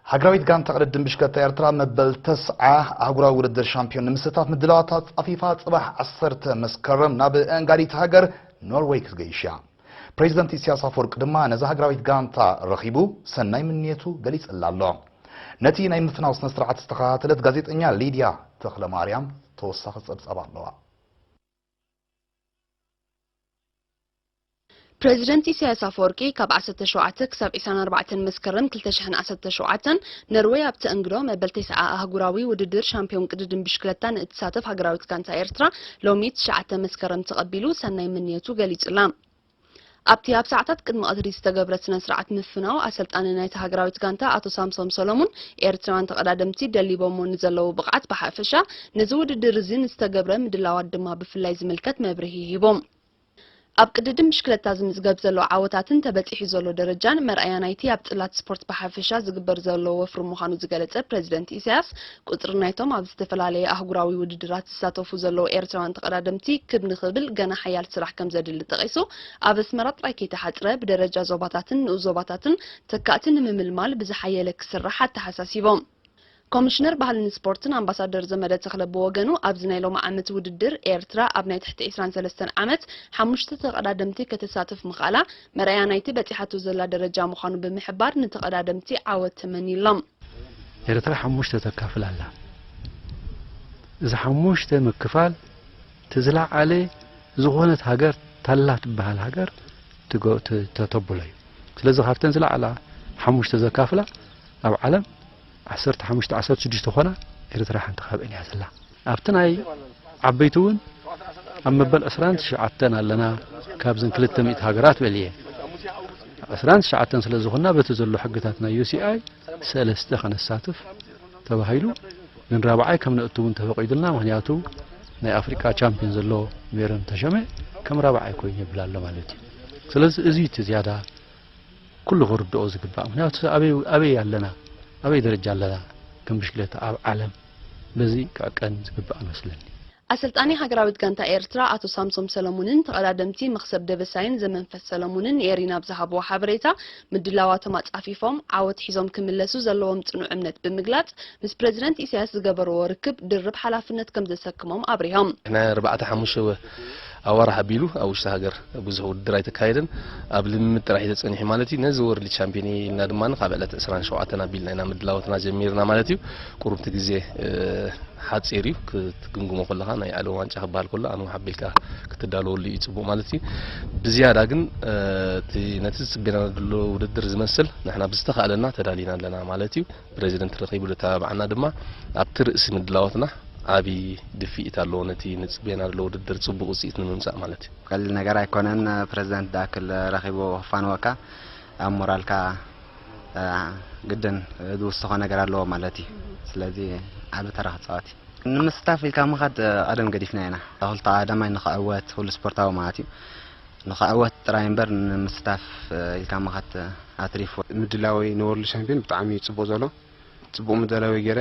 ሃገራዊት ጋንታ ቅድድም ብሽክለታ ኤርትራ መበል ተስዓ ኣህጉራዊ ውድድር ሻምፒዮን ንምስታፍ ምድላዋት ኣጻፊፋ ጽባሕ ዓሰርተ መስከረም ናብ ኣንጋዲት ሃገር ኖርወይ ክትገይሽ እያ። ፕሬዚደንት ኢሳያስ ኣፈወርቂ ድማ ነዛ ሃገራዊት ጋንታ ረኺቡ ሰናይ ምንየቱ ገሊጽላ ኣሎ። ነቲ ናይ ምፍናው ስነ ስርዓት ዝተኸታተለት ጋዜጠኛ ሊድያ ተኽለ ማርያም ተወሳኺ ጸብጻብ ኣለዋ። ፕረዚደንት ኢሳያስ ኣፈወርቂ ካብ ዓሰርተ ሸውዓተ ክሳብ ዕስራን ኣርባዕተን መስከረም ክልተ ሽሕን ዓሰርተ ሸውዓተን ኖርወይ ኣብ ተእንግዶ መበል ተስዓ ኣህጉራዊ ውድድር ሻምፒዮን ቅድድም ብሽክለታ ንእትሳተፍ ሃገራዊት ጋንታ ኤርትራ ሎሚ ትሽዓተ መስከረም ተቐቢሉ ሰናይ ምንየቱ ገሊጹላ። ኣብቲ ኣብ ሰዓታት ቅድሚ ቀትሪ ዝተገብረ ስነ ስርዓት ምፍናው ኣሰልጣኒ ናይታ ሃገራዊት ጋንታ ኣቶ ሳምሶም ሰሎሙን ኤርትራውያን ተቐዳደምቲ ደሊቦሞ ንዘለዉ ብቕዓት ብሓፈሻ ነዚ ውድድር እዚ ንዝተገብረ ምድላዋት ድማ ብፍላይ ዝምልከት መብርሂ ሂቦም። ኣብ ቅድድም ብሽክለታ ዝምዝገብ ዘሎ ዓወታትን ተበጺሑ ዘሎ ደረጃን መርኣያ ናይቲ ኣብ ጽላት ስፖርት ብሓፈሻ ዝግበር ዘሎ ወፍሪ ምዃኑ ዝገለጸ ፕረዚደንት ኢሳያስ፣ ቁጽሪ ናይቶም ኣብ ዝተፈላለየ ኣህጉራዊ ውድድራት ዝሳተፉ ዘለዉ ኤርትራውያን ተቐዳደምቲ ክብ ንኽብል ገና ሓያል ስራሕ ከም ዘድሊ ጠቒሱ፣ ኣብ ኣስመራ ጥራይ ከይተሓጽረ ብደረጃ ዞባታትን ንኡስ ዞባታትን ተካእቲ ንምምልማል ብዝሓየለ ክስራሕ ኣተሓሳሲቦም። ኮሚሽነር ባህልን ስፖርትን ኣምባሳደር ዘመደ ተኽለ ብወገኑ፣ ኣብዚ ናይ ሎሚ ዓመት ውድድር ኤርትራ ኣብ ናይ ትሕቲ ዕስራን ሰለስተን ዓመት ሓሙሽተ ተቐዳደምቲ ከተሳትፍ ምኽኣላ መርኣያ ናይቲ በጺሓቶ ዘላ ደረጃ ምዃኑ ብምሕባር፣ ንተቐዳደምቲ ዓወት ተመንዩሎም። ኤርትራ ሓሙሽተ ተካፍል ኣላ። እዚ ሓሙሽተ ምክፋል እቲ ዝለዓለ ዝኾነት ሃገር ታላ ትበሃል ሃገር ትጎ- ት- ተተብሎ እዩ። ስለዚ ካብተን ዝለዓላ ሓሙሽተ ዘካፍላ ኣብ ዓለም ዓሰርተ ሓሙሽተ ዓሰርተ ሽዱሽተ ኾና ኤርትራ ሓንቲ ካብአን እያ ዘላ። ኣብቲ ናይ ዓበይቲ እውን ኣብ መበል ዕስራን ትሽዓተን ኣለና ካብዘን ክልተ ሚእቲ ሃገራት በልየ። ዕስራን ትሽዓተን ስለ ዝኾንና በቲ ዘሎ ሕግታት ናይ ዩ ሲ ኣይ ሰለስተ ከነሳትፍ ተባሂሉ ግን ራብዓይ ከም ነእቱ እውን ተፈቒዱልና። ምኽንያቱ ናይ ኣፍሪቃ ቻምፒዮን ዘሎ ሜሮን ተሸመ ከም ራብዓይ ኮይኑ ይብል ኣሎ ማለት እዩ። ስለዚ እዚ እቲ ዝያዳ ኩሉ ክርድኦ ዝግባእ። ምኽንያቱ ኣበይ ኣለና፣ ኣበይ ደረጃ ኣለና ከም ብሽክሌታ ኣብ ዓለም በዚ ክዕቀን ዝግባእ መስለኒ። ኣሰልጣኒ ሃገራዊት ጋንታ ኤርትራ ኣቶ ሳምሶም ሰለሙንን ተቐዳደምቲ መኽሰብ ደበሳይን ዘመንፈስ ሰለሙንን ንኤሪና ኣብ ዝሃብዎ ሓበሬታ፣ ምድላዋቶም ኣጻፊፎም ዓወት ሒዞም ክምለሱ ዘለዎም ጽኑዕ እምነት ብምግላጽ፣ ምስ ፕረዚደንት ኢሳያስ ዝገበርዎ ርክብ ድርብ ሓላፍነት ከም ዘሰክሞም ኣብሪሆም። ናይ ኣርባዕተ ሓሙሽተ ኣዋርሕ ኣቢሉ ኣብ ውሽጢ ሃገር ብዙሕ ውድድር ኣይተካየደን። ኣብ ልምምድ ጥራሕ እዩ ተጸኒሑ ማለት እዩ። ነዚ ወርልድ ቻምፒዮን ኢልና ድማ ካብ ዕለት ዕስራን ሸውዓተን ኣቢልና ኢና ምድላዋትና ጀሚርና ማለት እዩ። ቁሩብቲ ግዜ ሓጺር እዩ ክትግምግሞ ከለኻ ናይ ዓለም ዋንጫ ክበሃል ከሎ ኣንውሕ ኣቢልካ ክትዳለወሉ እዩ ጽቡቕ ማለት እዩ። ብዝያዳ ግን እቲ ነቲ ዝጽበየና ዘሎ ውድድር ዝመስል ንሕና ብዝተኻእለና ተዳሊና ኣለና ማለት እዩ። ፕረዚደንት ረኺቡ ዘተባብዓና ድማ ኣብቲ ርእሲ ምድላዋትና ዓቢ ድፍኢት ኣለዎ ነቲ ንጽበየና ዘሎ ውድድር ጽቡቕ ውጽኢት ንምምጻእ ማለት እዩ። ቀሊል ነገር ኣይኮነን። ፕረዚደንት ዝኣክል ረኺቡ ክፋንወካ ኣብ ሞራልካ ግድን ዝውስኾ ነገር ኣለዎ ማለት እዩ። ስለዚ ዓቢ ተራ ክጻወት እዩ። ንምስታፍ ኢልካ ምኻድ ቀደም ገዲፍና ኢና። ክልተ ቀዳማይ ንኽዕወት ኩሉ ስፖርታዊ ማለት እዩ። ንኽዕወት ጥራይ እምበር ንምስታፍ ኢልካ ምኻድ ኣትሪፎ። ምድላወይ ንወርልድ ሻምፒዮን ብጣዕሚ እዩ ጽቡቕ ዘሎ። ጽቡቕ ምድላወይ ገይረ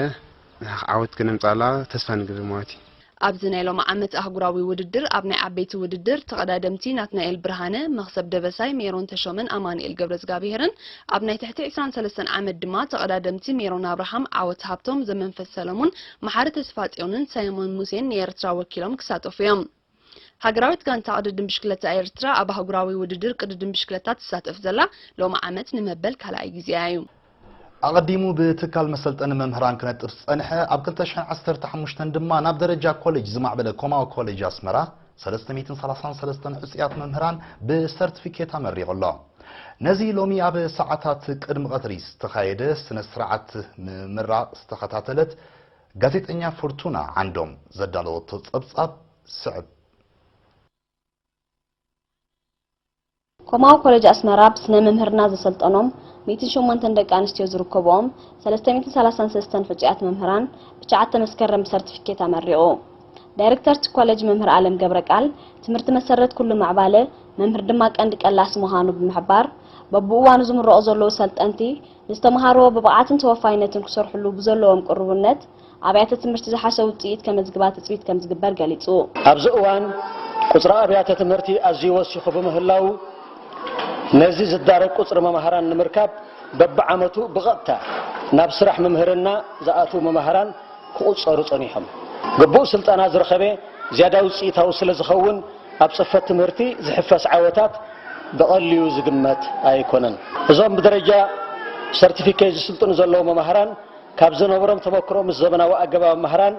ዓወት ክነምጽኣላ ተስፋ ንገብር ማለት እዩ። ኣብዚ ናይ ሎሚ ዓመት ኣህጉራዊ ውድድር ኣብ ናይ ዓበይቲ ውድድር ተቐዳደምቲ ናትናኤል ብርሃነ፣ መኽሰብ ደበሳይ፣ ሜሮን ተሾመን ኣማኑኤል ገብረዝጋብሄርን፣ ኣብ ናይ ትሕቲ ዕስራን ሰለስተን ዓመት ድማ ተቐዳደምቲ ሜሮን ኣብርሃም፣ ዓወት ሃብቶም፣ ዘመንፈስ ሰለሙን፣ መሓሪ ተስፋጽዮንን ሳይሞን ሙሴን ንኤርትራ ወኪሎም ክሳተፉ እዮም። ሃገራዊት ጋንታ ቅድድም ብሽክለታ ኤርትራ ኣብ ኣህጉራዊ ውድድር ቅድድም ብሽክለታ ትሳተፍ ዘላ ሎሚ ዓመት ንመበል ካልኣይ ግዜኣ እዩ። ኣቐዲሙ ብትካል መሰልጠኒ መምህራን ክነጥፍ ዝጸንሐ፣ ኣብ ክልተ ሽሕን ዓሰርተ ሓሙሽተን ድማ ናብ ደረጃ ኮሌጅ ዝማዕበለ ኮማው ኮሌጅ ኣስመራ ሰለስተ ሚእትን ሰላሳን ሰለስተን ሕጹያት መምህራን ብሰርቲፊኬት ኣመሪቑ ኣሎ። ነዚ ሎሚ ኣብ ሰዓታት ቅድሚ ቀትሪ ዝተኻየደ ስነ ስርዓት ምምራቕ ዝተኸታተለት ጋዜጠኛ ፍርቱና ዓንዶም ዘዳለወቶ ጸብጻብ ስዕብ። ኮማዊ ኮሌጅ ኣስመራ ብስነ ምምህርና ዘሰልጠኖም ሚእትን ሸሞንተን ደቂ ኣንስትዮ ዝርከብኦም ሰለስተ ሚእትን ሰላሳን ሰለስተን ሕጹያት መምህራን ብትሽዓተ መስከረም ብሰርቲፊኬት ኣመሪቑ። ዳይሬክተር እቲ ኮሌጅ መምህር ኣለም ገብረቃል፣ ትምህርቲ መሰረት ኩሉ ምዕባለ፣ መምህር ድማ ቀንዲ ቀላሲ ምዃኑ ብምሕባር፣ በብእዋኑ ዝምረቑ ዘለዉ ሰልጠንቲ ንዝተምሃርዎ ብብቕዓትን ተወፋይነትን ክሰርሕሉ ብዘለዎም ቅሩብነት ኣብያተ ትምህርቲ ዝሓሸ ውፅኢት ከመዝግባ ትፅቢት ከምዝግበር ገሊፁ። ኣብዚ እዋን ቁፅሪ ኣብያተ ትምህርቲ ኣዝዩ ወሲኹ ብምህላዉ ነዚ ዝዳረግ ቁፅሪ መምሃራን ንምርካብ በብዓመቱ ብቐጥታ ናብ ስራሕ ምምህርና ዝኣትዉ መማህራን ክቑጸሩ ጸኒሖም። ግቡእ ስልጠና ዝረኸበ ዝያዳ ውጽኢታዊ ስለ ዝኸውን፣ ኣብ ጽፈት ትምህርቲ ዝሕፈስ ዓወታት ብቐልዩ ዝግመት ኣይኮነን። እዞም ብደረጃ ሰርቲፊኬት ዝስልጥኑ ዘለዉ መማህራን፣ ካብ ዝነበሮም ተመክሮ ምስ ዘመናዊ ኣገባብ ምምሃርን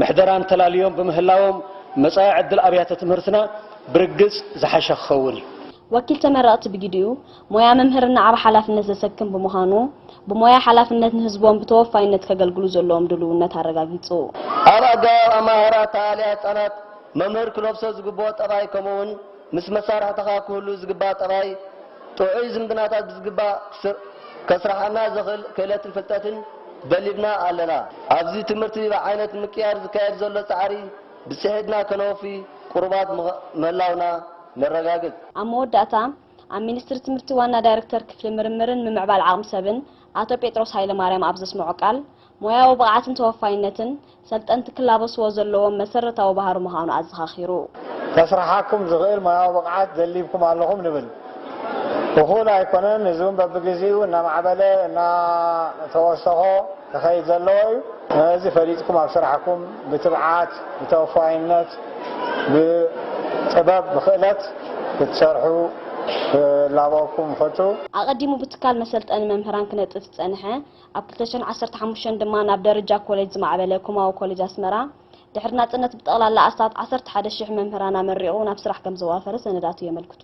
ምሕደራን ተላልዮም ብምህላዎም፣ መጻኢ ዕድል ኣብያተ ትምህርትና ብርግጽ ዝሓሸ ክኸውን እዩ። ወኪል ተመረቕቲ ብግዲኡ፣ ሞያ ምምህርና ዓቢ ሓላፍነት ዘሰክም ብምዃኑ፣ ብሞያ ሓላፍነት ንህዝቦም ብተወፋይነት ከገልግሉ ዘለዎም ድልውነት ኣረጋጊጹ። ኣብ ኣገባብ ኣመሃህራ ኣተሃላልያ ህጻናት፣ መምህር ክለብሶ ዝግብኦ ጠባይ፣ ከምኡ'ውን ምስ መሳርሕትኻ ክህሉ ዝግባእ ጠባይ፣ ጥዑይ ዝምድናታት ብዝግባእ ክስር-፣ ከስርሓና ዘኽእል ክእለትን ፍልጠትን ደሊብና ኣለና። ኣብዚ ትምህርቲ ብዓይነት ምቅያር ዝካየድ ዘሎ ጻዕሪ ብጽሒትና ከነወፊ ቁሩባት ምኽ-፣ ምህላውና ነረጋግጽ። ኣብ መወዳእታ፣ ኣብ ሚኒስትሪ ትምህርቲ ዋና ዳይሬክተር ክፍሊ ምርምርን ምምዕባል ዓቕሚ ሰብን ኣቶ ጴጥሮስ ሃይለማርያም ኣብ ዘስምዖ ቃል፣ ሞያዊ ብቕዓትን ተወፋይነትን ሰልጠንቲ ክላበስዎ ዘለዎም መሰረታዊ ባህሪ ምዃኑ ኣዘኻኺሩ። ከስርሓኩም ዝኽእል ሞያዊ ብቕዓት ደሊብኩም ኣለኹም ንብል። እኹል ኣይኮነን፣ እዚ እውን በብግዜኡ እናማዕበለ እናተወሰኾ ክኸይድ ዘለዎ እዩ። ነዚ ፈሊጥኩም ኣብ ስራሕኩም ብትብዓት፣ ብተወፋይነት፣ ብጥበብ፣ ብኽእለት ክትሰርሑ ክላበወኩም ንፈቱ። ኣቐዲሙ ብትካል መሰልጠኒ መምህራን ክነጥፍ ዝጸንሐ፣ ኣብ ክልተ ሽሕን ዓሰርተ ሓሙሽተን ድማ ናብ ደረጃ ኮሌጅ ዝማዕበለ ኩማዊ ኮሌጅ ኣስመራ፣ ድሕሪ ናጽነት ብጠቕላላ ኣስታት ዓሰርተ ሓደ ሽሕ መምህራን ኣመሪቑ ናብ ስራሕ ከም ዘዋፈረ ሰነዳቱ የመልክቱ።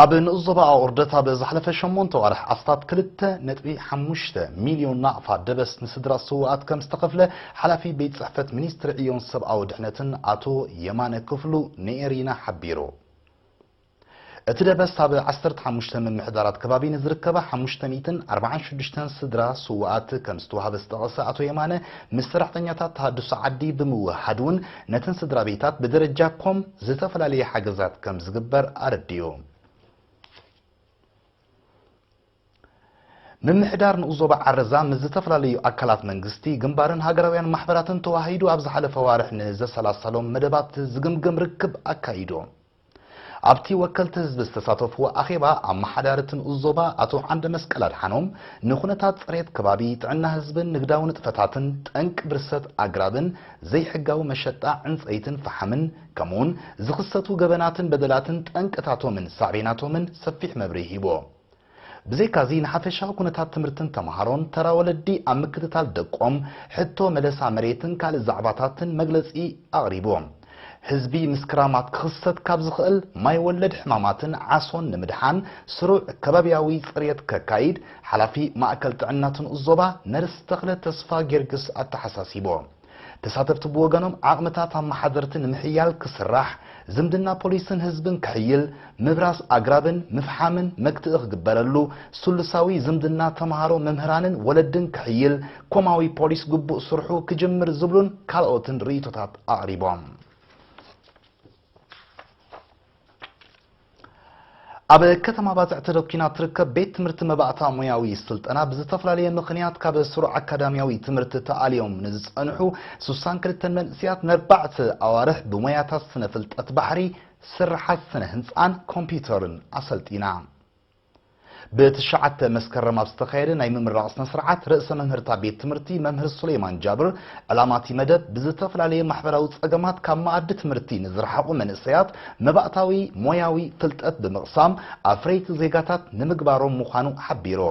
ኣብ ንኡስ ዞባ ኣቑርደት ኣብ ዝሓለፈ ሸሞንተ ዋርሕ ኣስታት ክልተ ነጥቢ ሓሙሽተ ሚልዮን ናቕፋ ደበስ ንስድራ ስውኣት ከም ዝተኸፍለ ሓላፊ ቤት ጽሕፈት ሚኒስትሪ ዕዮን ሰብኣዊ ድሕነትን ኣቶ የማነ ክፍሉ ንኤሪና ሓቢሩ። እቲ ደበስ ኣብ ዓሰርተ ሓሙሽተ ምምሕዳራት ከባቢ ንዝርከባ ሓሙሽተ ሚእትን ኣርባዓን ሽዱሽተን ስድራ ስውኣት ከም ዝተዋህበ ዝጠቐሰ ኣቶ የማነ፣ ምስ ሰራሕተኛታት ተሃድሶ ዓዲ ብምውህሃድ እውን ነተን ስድራ ቤታት ብደረጃ ኮም ዝተፈላለየ ሓገዛት ከም ዝግበር ኣረዲኡ። ምምሕዳር ንኡስ ዞባ ዓረዛ ምስ ዝተፈላለዩ ኣካላት መንግስቲ፣ ግንባርን ሃገራውያን ማሕበራትን ተዋሂዱ ኣብ ዝሓለፈ ዋርሕ ንዘሰላሰሎም መደባት ዝግምግም ርክብ ኣካይዱ። ኣብቲ ወከልቲ ህዝቢ ዝተሳተፍዎ ኣኼባ፣ ኣመሓዳሪ እቲ ንኡስ ዞባ ኣቶ ዓንደ መስቀል ኣድሓኖም፣ ንኹነታት ጽሬት ከባቢ፣ ጥዕና ህዝብን ንግዳዊ ንጥፈታትን፣ ጠንቂ ብርሰት ኣግራብን ዘይሕጋዊ መሸጣ ዕንጸይትን ፈሓምን፣ ከምኡውን ዝኽሰቱ ገበናትን በደላትን ጠንቅታቶምን ሳዕቤናቶምን ሰፊሕ መብርሂ ሂቦ። ብዘይካዚ፣ ንሓፈሻዊ ኩነታት ትምህርትን ተምሃሮን ተራ ወለዲ ኣብ ምክትታል ደቆም፣ ሕቶ መለሳ መሬትን ካልእ ዛዕባታትን መግለጺ ኣቕሪቡ። ህዝቢ ምስ ክራማት ክኽሰት ካብ ዝኽእል ማይ ወለድ ሕማማትን ዓሶን ንምድሓን ስሩዕ ከባብያዊ ጽርየት ከካይድ ሓላፊ ማእከል ጥዕና እቲ ንኡስ ዞባ ነርስ ተኽለ ተስፋ ጊዮርጊስ ኣተሓሳሲቡ። ተሳተፍቲ ብወገኖም ዓቕምታት ኣመሓደርቲ ንምሕያል ክስራሕ፣ ዝምድና ፖሊስን ህዝብን ክሕይል፣ ምብራስ ኣግራብን ምፍሓምን መግትኢ ክግበረሉ፣ ስሉሳዊ ዝምድና ተምሃሮ መምህራንን ወለድን ክሕይል፣ ኮማዊ ፖሊስ ግቡእ ስርሑ ክጅምር ዝብሉን ካልኦትን ርእይቶታት ኣቕሪቦም። ኣብ ከተማ ባጽዕ ተደኲና ትርከብ ቤት ትምህርቲ መባእታ ሞያዊ ስልጠና ብዝተፈላለየ ምኽንያት ካብ ስሩዕ ኣካዳሚያዊ ትምህርቲ ተኣልዮም ንዝጸንሑ ስሳን ክልተን መንእሰያት ነርባዕተ ኣዋርሕ ብሞያታት ስነ ፍልጠት ባሕሪ፣ ስርሓት ስነ ህንጻን ኮምፒውተርን ኣሰልጢና። ብትሽዓተ መስከረም ኣብ ዝተኻየደ ናይ ምምራቕ ስነ ስርዓት፣ ርእሰ መምህርታ ቤት ትምህርቲ መምህር ሱሌማን ጃብር፣ ዕላማ እቲ መደብ ብዝተፈላለየ ማሕበራዊ ጸገማት ካብ መኣዲ ትምህርቲ ንዝረሓቑ መንእሰያት መባእታዊ ሞያዊ ፍልጠት ብምቕሳም ኣፍረይቲ ዜጋታት ንምግባሮም ምዃኑ ሓቢሩ።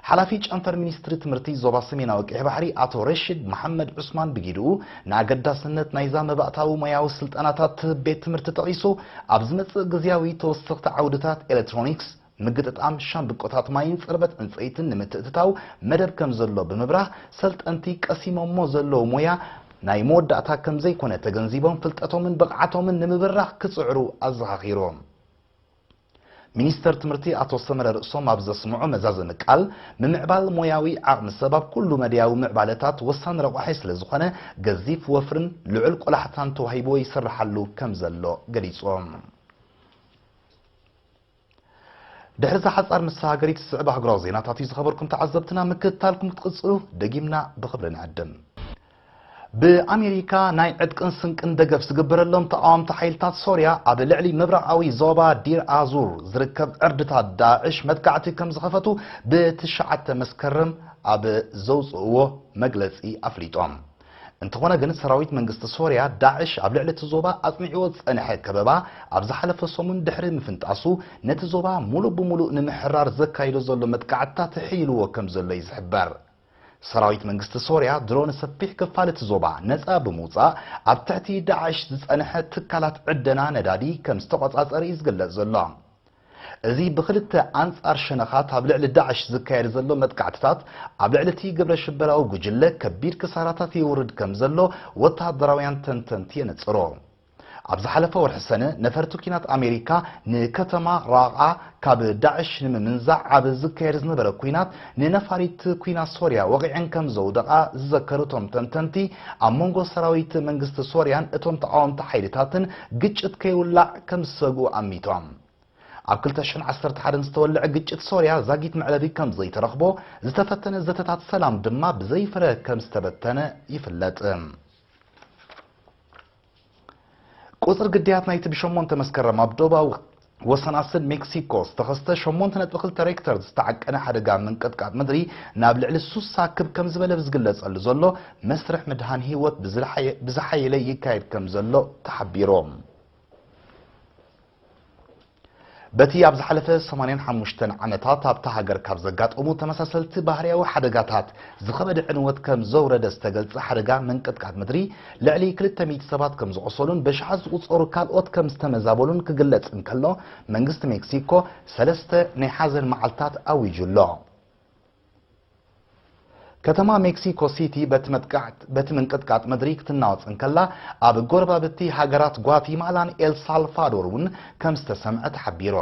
ሓላፊ ጨንፈር ሚኒስትሪ ትምህርቲ ዞባ ሰሜናዊ ቀይሕ ባሕሪ ኣቶ ረሽድ መሓመድ ዑስማን ብጊድኡ፣ ንኣገዳስነት ናይዛ መባእታዊ ሞያዊ ስልጠናታት ትህብ ቤት ትምህርቲ ጠቒሱ፣ ኣብ ዝመጽእ ግዝያዊ ተወሰኽቲ ዓውድታት ኤሌክትሮኒክስ፣ ምግጥጣም ሻምብቆታት ማይን ጽርበት ዕንጸይትን ንምትእትታው መደብ ከም ዘሎ ብምብራህ፣ ሰልጠንቲ ቀሲሞሞ ዘለዉ ሞያ ናይ መወዳእታ ከም ዘይኮነ ተገንዚቦም፣ ፍልጠቶምን ብቕዓቶምን ንምብራኽ ክጽዕሩ ኣዘኻኺሩ። ሚኒስተር ትምህርቲ ኣቶ ሰመረ ርእሶም ኣብ ዘስምዖ መዛዘሚ ቃል፣ ምምዕባል ሞያዊ ዓቕሚ ሰብ ኣብ ኩሉ መዳያዊ ምዕባለታት ወሳኒ ረቋሒ ስለ ዝኾነ፣ ገዚፍ ወፍርን ልዑል ቆላሕታን ተዋሂብዎ ይስርሓሉ ከም ዘሎ ገሊጾም። ድሕሪ እዛ ሓጻር መሰጋገሪት ዝስዕብ ኣህጉራዊ ዜናታት እዩ ዝኸበርኩም ተዓዘብትና። ምክትታልኩም ክትቕጽሉ ደጊምና ብኽብሪ ንዕድም። ብኣሜሪካ ናይ ዕጥቅን ስንቅን ደገፍ ዝግበረሎም ተቓወምቲ ሓይልታት ሶርያ ኣብ ልዕሊ ምብራቓዊ ዞባ ዲር ኣዙር ዝርከብ ዕርድታት ዳዕሽ መጥቃዕቲ ከም ዝኸፈቱ ብትሽዓተ መስከረም ኣብ ዘውፅእዎ መግለፂ ኣፍሊጦም። እንተኾነ ግን ሰራዊት መንግስቲ ሶርያ ዳዕሽ ኣብ ልዕሊ እቲ ዞባ ኣጽኒዕዎ ዝጸንሐ ከበባ ኣብ ዝሓለፈ ሰሙን ድሕሪ ምፍንጣሱ ነቲ ዞባ ሙሉእ ብሙሉእ ንምሕራር ዘካይዶ ዘሎ መጥቃዕትታት ሕይልዎ ከም ዘሎ እዩ ዝሕበር። ሰራዊት መንግስቲ ሶርያ ድሮ ንሰፊሕ ክፋል እቲ ዞባ ነጻ ብምውጻእ ኣብ ትሕቲ ዳዕሽ ዝጸንሐ ትካላት ዕደና ነዳዲ ከም ዝተቆጻጸረ እዩ ዝግለጽ ዘሎ። እዚ ብክልተ ኣንጻር ሸነኻት ኣብ ልዕሊ ዳዕሽ ዝካየድ ዘሎ መጥቃዕትታት ኣብ ልዕሊ እቲ ግብረ ሽበራዊ ጉጅለ ከቢድ ክሳራታት የውርድ ከም ዘሎ ወተሃደራውያን ተንተንቲ የነጽሩ። ኣብ ዝሓለፈ ወርሒ ሰነ ነፈርቲ ኲናት ኣሜሪካ ንከተማ ራቓ ካብ ዳዕሽ ንምምንዛዕ ኣብ ዝካየድ ዝነበረ ኲናት ንነፋሪት ኲናት ሶርያ ወቒዐን ከም ዘውደቓ ዝዘከሩ እቶም ተንተንቲ፣ ኣብ መንጎ ሰራዊት መንግስቲ ሶርያን እቶም ተቓወምቲ ሓይልታትን ግጭት ከይውላዕ ከም ዝሰግኡ ኣሚቶም። ኣብ ክልተ ሽሕን ዓሰርተ ሓደን ዝተወልዐ ግጭት ሶርያ ዛጊት መዕለቢ ከም ዘይተረኽቦ፣ ዝተፈተነ ዘተታት ሰላም ድማ ብዘይፍረ ከም ዝተበተነ ይፍለጥ። ቁጽሪ ግዳያት ናይቲ ብሸሞንተ መስከረም ኣብ ዶባዊ ወሰናስን ሜክሲኮ ዝተኸስተ ሸሞንተ ነጥቢ ክልተ ሬክተር ዝተዓቀነ ሓደጋ ምንቅጥቃጥ ምድሪ ናብ ልዕሊ ሱሳ ክብ ከም ዝበለ ብዝግለጸሉ ዘሎ መስርሕ ምድሃን ህይወት ብዝለሓየ-፣ ብዝሓየለ ይካየድ ከም ዘሎ ተሓቢሩ። በቲ ኣብ ዝሓለፈ ሰማንያን ሓሙሽተን ዓመታት ኣብታ ሃገር ካብ ዘጋጠሙ ተመሳሰልቲ ባህርያዊ ሓደጋታት ዝኸበደ ዕንወት ከም ዘውረደ ዝተገልጸ ሓደጋ ምንቅጥቃጥ ምድሪ፣ ልዕሊ ክልተ ሚእቲ ሰባት ከም ዝቖሰሉን በሽሓት ዝቑጸሩ ካልኦት ከም ዝተመዛበሉን ክግለጽ እንከሎ፣ መንግስቲ ሜክሲኮ ሰለስተ ናይ ሓዘን መዓልታት ኣዊጁ ኣሎ። ከተማ ሜክሲኮ ሲቲ በቲ መጥቃዕት-፣ በቲ ምንቅጥቃጥ ምድሪ ክትናወጽ እንከላ፣ ኣብ ጎረባብቲ ሃገራት ጓቲማላን ኤል ሳልቫዶር እውን ከም ዝተሰምዐ ተሓቢሩ።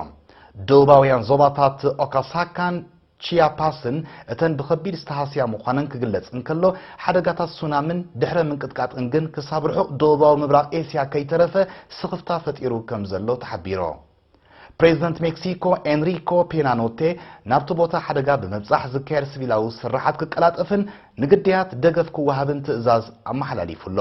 ደቡባውያን ዞባታት ኦካሳካን ቺያፓስን እተን ብኸቢድ ዝተሃስያ ምዃነን ክግለጽ እንከሎ፣ ሓደጋታት ሱናምን ድሕረ ምንቅጥቃጥን ግን ክሳብ ርሑቕ ደቡባዊ ምብራቕ ኤስያ ከይተረፈ ስኽፍታ ፈጢሩ ከም ዘሎ ተሓቢሩ። ፕሬዚደንት ሜክሲኮ ኤንሪኮ ፔና ኖቴ ናብቲ ቦታ ሓደጋ ብምብጻሕ ዝካየድ ሲቪላዊ ስርሓት ክቀላጠፍን ንግዳያት ደገፍ ክወሃብን ትእዛዝ ኣመሓላሊፉ ኣሎ።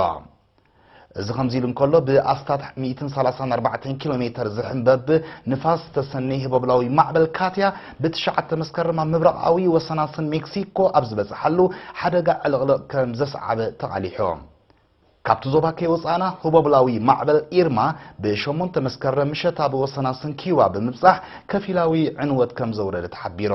እዚ ከምዚ ኢሉ እንከሎ፣ ብኣስታት ሚእትን ሰላሳን ኣርባዕተን ኪሎ ሜተር ዝሕንበብ ንፋስ ዝተሰነየ ህቦብላዊ ማዕበል ካትያ ብትሽዓተ መስከረም ኣብ ምብራቓዊ ወሰናስን ሜክሲኮ ኣብ ዝበጽሓሉ ሓደጋ ዕልቕልቕ ከም ዘስዓበ ተቓሊሑ። ካብቲ ዞባ ከይወጻእና፣ ህቦብላዊ ማዕበል ኢርማ ብሸሞንተ መስከረም ምሸት ኣብ ወሰናስን ኪዩባ ብምብጻሕ ከፊላዊ ዕንወት ከም ዘውረደ ተሓቢሩ።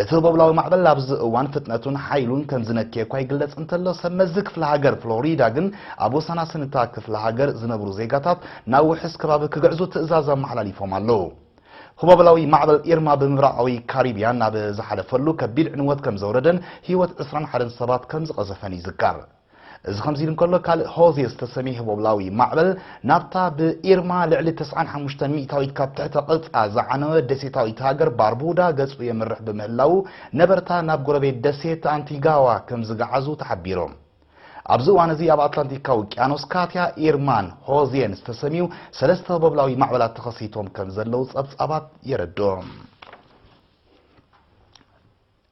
እቲ ህቦብላዊ ማዕበል ኣብዚ እዋን ፍጥነቱን ሓይሉን ከም ዝነከየ እኳ ይግለጽ እንተሎ፣ ሰብ መዚ ክፍለ ሃገር ፍሎሪዳ ግን ኣብ ወሰናስን እታ ክፍለ ሃገር ዝነብሩ ዜጋታት ናብ ውሑስ ከባቢ ክግዕዙ ትእዛዝ ኣመሓላሊፎም ኣለዉ። ህቦብላዊ ማዕበል ኢርማ ብምብራቓዊ ካሪብያን ናብ ዝሓለፈሉ ከቢድ ዕንወት ከም ዘውረደን ህይወት ዕስራን ሓደን ሰባት ከም ዝቐዘፈን ይዝከር። እዚ ከምዚ ኢሉ እንከሎ፣ ካልእ ሆዜ ዝተሰምየ ህቦብላዊ ማዕበል ናብታ ብኢርማ ልዕሊ ተስዓን ሓሙሽተን ሚእታዊት ካብ ትሕተ ቅርጻ ዝዓነወ ደሴታዊት ሃገር ባርቡዳ ገጹ የምርሕ ብምህላዉ፣ ነበርታ ናብ ጎረቤት ደሴት ኣንቲጋዋ ከም ዝገዓዙ ተሓቢሩ። ኣብዚ እዋን እዚ ኣብ ኣትላንቲካዊ ውቅያኖስ ካትያ፣ ኢርማን ሆዜን ዝተሰምዩ ሰለስተ ህቦብላዊ ማዕበላት ተኸሲቶም ከም ዘለዉ ጸብጻባት የረድኡ።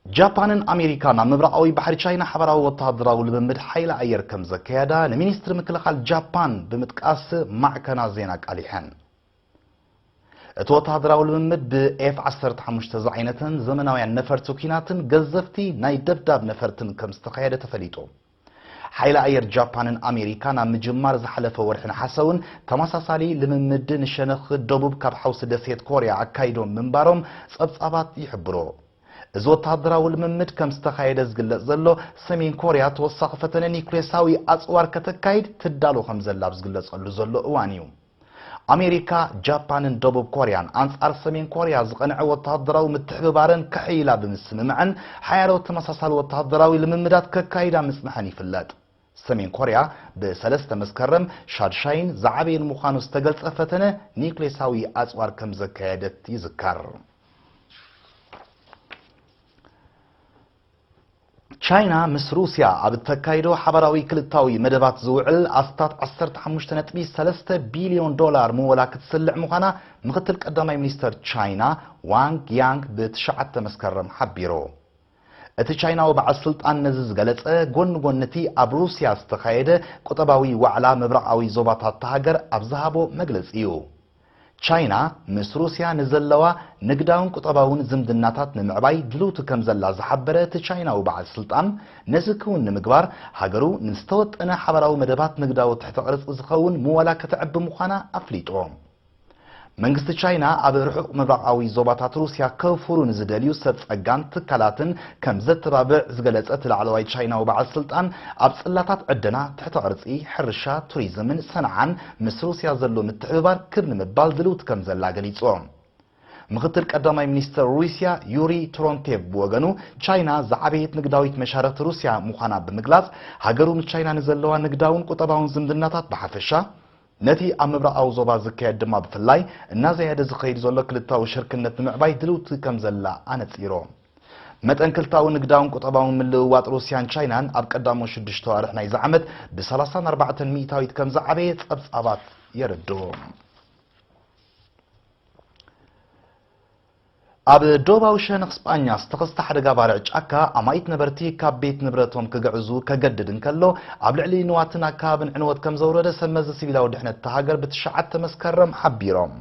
ጃፓንን ኣሜሪካን ኣብ ምብራቓዊ ባሕሪ ቻይና ሓባራዊ ወተሃደራዊ ልምምድ ሓይሊ ኣየር ከም ዘካየዳ ንሚኒስትሪ ምክልኻል ጃፓን ብምጥቃስ ማዕከናት ዜና ኣቃሊሐን። እቲ ወተሃደራዊ ልምምድ ብኤፍ ዓሰርተ ሓሙሽተ ዝዓይነተን ዘመናውያን ነፈርቲ ኲናትን ገዘፍቲ ናይ ደብዳብ ነፈርትን ከም ዝተኻየደ ተፈሊጡ። ሓይሊ ኣየር ጃፓንን ኣሜሪካን ኣብ ምጅማር ዝሓለፈ ወርሒ ነሓሰ እውን ተመሳሳሊ ልምምድ ንሸነኽ ደቡብ ካብ ሓውሲ ደሴት ኮርያ ኣካይዶም ምንባሮም ጸብጻባት ይሕብሩ። እዚ ወተሃደራዊ ልምምድ ከም ዝተኻየደ ዝግለጽ ዘሎ፣ ሰሜን ኮርያ ተወሳኺ ፈተነ ኒውክሌሳዊ ኣጽዋር ከተካይድ ትዳሎ ከም ዘላ ኣብ ዝግለጸሉ ዘሎ እዋን እዩ። ኣሜሪካ፣ ጃፓንን ደቡብ ኮርያን ኣንጻር ሰሜን ኮርያ ዝቐንዐ ወተሃደራዊ ምትሕብባረን ከሕይላ ብምስምምዐን፣ ሓያሎ ተመሳሳሊ ወተሃደራዊ ልምምዳት ከካይዳ ምጽንሐን ይፍለጥ። ሰሜን ኮርያ ብሰለስተ መስከረም ሻድሻይን ዝዓበየን ምዃኑ ዝተገልጸ ፈተነ ኒውክሌሳዊ ኣጽዋር ከም ዘካየደት ይዝከር። ቻይና ምስ ሩስያ ኣብ እተካይዶ ሓባራዊ ክልታዊ መደባት ዝውዕል ኣስታት ዓሰርተ ሓሙሽተ ነጥቢ ሰለስተ ቢልዮን ዶላር ምወላ ክትስልዕ ምዃና ምኽትል ቀዳማይ ሚኒስተር ቻይና ዋንግ ያንግ ብትሽዓተ መስከረም ሓቢሩ። እቲ ቻይናዊ በዓል ስልጣን ነዚ ዝገለጸ፣ ጎኒ ጎኒ እቲ ኣብ ሩስያ ዝተኻየደ ቁጠባዊ ዋዕላ ምብራቓዊ ዞባታት እታ ሃገር ኣብ ዝሃቦ መግለጺ እዩ። ቻይና ምስ ሩስያ ንዘለዋ ንግዳውን ቁጠባውን ዝምድናታት ንምዕባይ ድልውቲ ከም ዘላ ዝሓበረ እቲ ቻይናዊ በዓል ስልጣን፣ ነዚ ክውን ንምግባር ሃገሩ ንዝተወጠነ ሓባራዊ መደባት ንግዳዊ ትሕተ ቅርጺ ዝኸውን ምወላ ከተዕቢ ምዃና ኣፍሊጡ። መንግስቲ ቻይና ኣብ ርሑቕ ምብራቓዊ ዞባታት ሩስያ ከውፍሩ ንዝደልዩ ሰብ ጸጋን ትካላትን ከም ዘተባብዕ ዝገለጸ እቲ ላዕለዋይ ቻይናዊ በዓል ስልጣን፣ ኣብ ጽላታት ዕደና፣ ትሕተ ቅርጺ፣ ሕርሻ፣ ቱሪዝምን ሰንዓን ምስ ሩስያ ዘሎ ምትሕብባር ክብ ንምባል ድልውቲ ከም ዘላ ገሊጹ። ምኽትል ቀዳማይ ሚኒስትር ሩስያ ዩሪ ትሮንቴቭ ብወገኑ፣ ቻይና ዝዓበየት ንግዳዊት መሻርኽቲ ሩስያ ምዃና ብምግላጽ፣ ሃገሩ ምስ ቻይና ንዘለዋ ንግዳውን ቁጠባውን ዝምድናታት ብሓፈሻ፣ ነቲ ኣብ ምብራቓዊ ዞባ ዝካየድ ድማ ብፍላይ፣ እናዘያደ ዝኸይድ ዘሎ ክልታዊ ሽርክነት ንምዕባይ ድልውቲ ከም ዘላ ኣነጺሩ። መጠን ክልታዊ ንግዳውን ቁጠባውን ምልውዋጥ ሩስያን ቻይናን ኣብ ቀዳሞት ሽዱሽተ ኣዋርሕ ናይዚ ዓመት ብ ሰላሳን ኣርባዕተን ሚእታዊት ከም ዝዓበየ ጸብጻባት የረድኡ። ኣብ ዶባዊ ሸነኽ ስጳኛ ዝተኸስተ ሓደጋ ባርዕ ጫካ፣ ኣማኢት ነበርቲ ካብ ቤት ንብረቶም ክግዕዙ ከገድድ እንከሎ፣ ኣብ ልዕሊ ንዋትን ኣከባብን ዕንወት ከም ዘውረደ ሰብ መዚ ሲቪላዊ ድሕነት እታ ሃገር ብትሽዓተ መስከረም ሓቢሮም።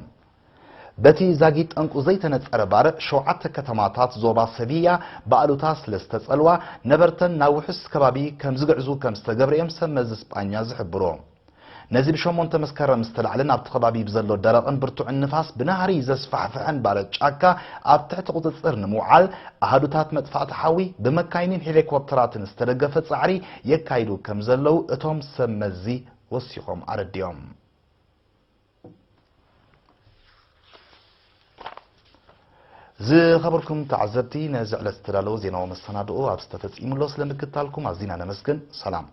በቲ ዛጊት ጠንቁ ዘይተነጸረ ባርዕ፣ ሸውዓተ ከተማታት ዞባ ሰቪያ ብኣሉታ ስለ ዝተጸልዋ፣ ነበርተን ናብ ውሑስ ከባቢ ከም ዝግዕዙ ከም ዝተገብረ እዮም ሰብ መዚ ስጳኛ ዝሕብሩ። ነዚ ብሸሞንተ መስከረም ዝተላዕለን ኣብቲ ከባቢ ብዘሎ ደረቕን ብርቱዕን ንፋስ ብናህሪ ዘስፋሕፍሐን ባርዕ ጫካ ኣብ ትሕቲ ቁጽጽር ንምውዓል፣ ኣሃዱታት መጥፋእቲ ሓዊ ብመካይንን ሄሊኮፕተራትን ዝተደገፈ ጻዕሪ የካይዱ ከም ዘለዉ እቶም ሰብ መዚ ወሲኾም ኣረዲኦም። ዝኸበርኩም ተዓዘብቲ፣ ነዚ ዕለት ዝተዳለወ ዜናዊ መሰናድኦ ኣብዚ ተፈጺሙ ኣሎ። ስለ ምክታልኩም ኣዚና ነመስግን። ሰላም።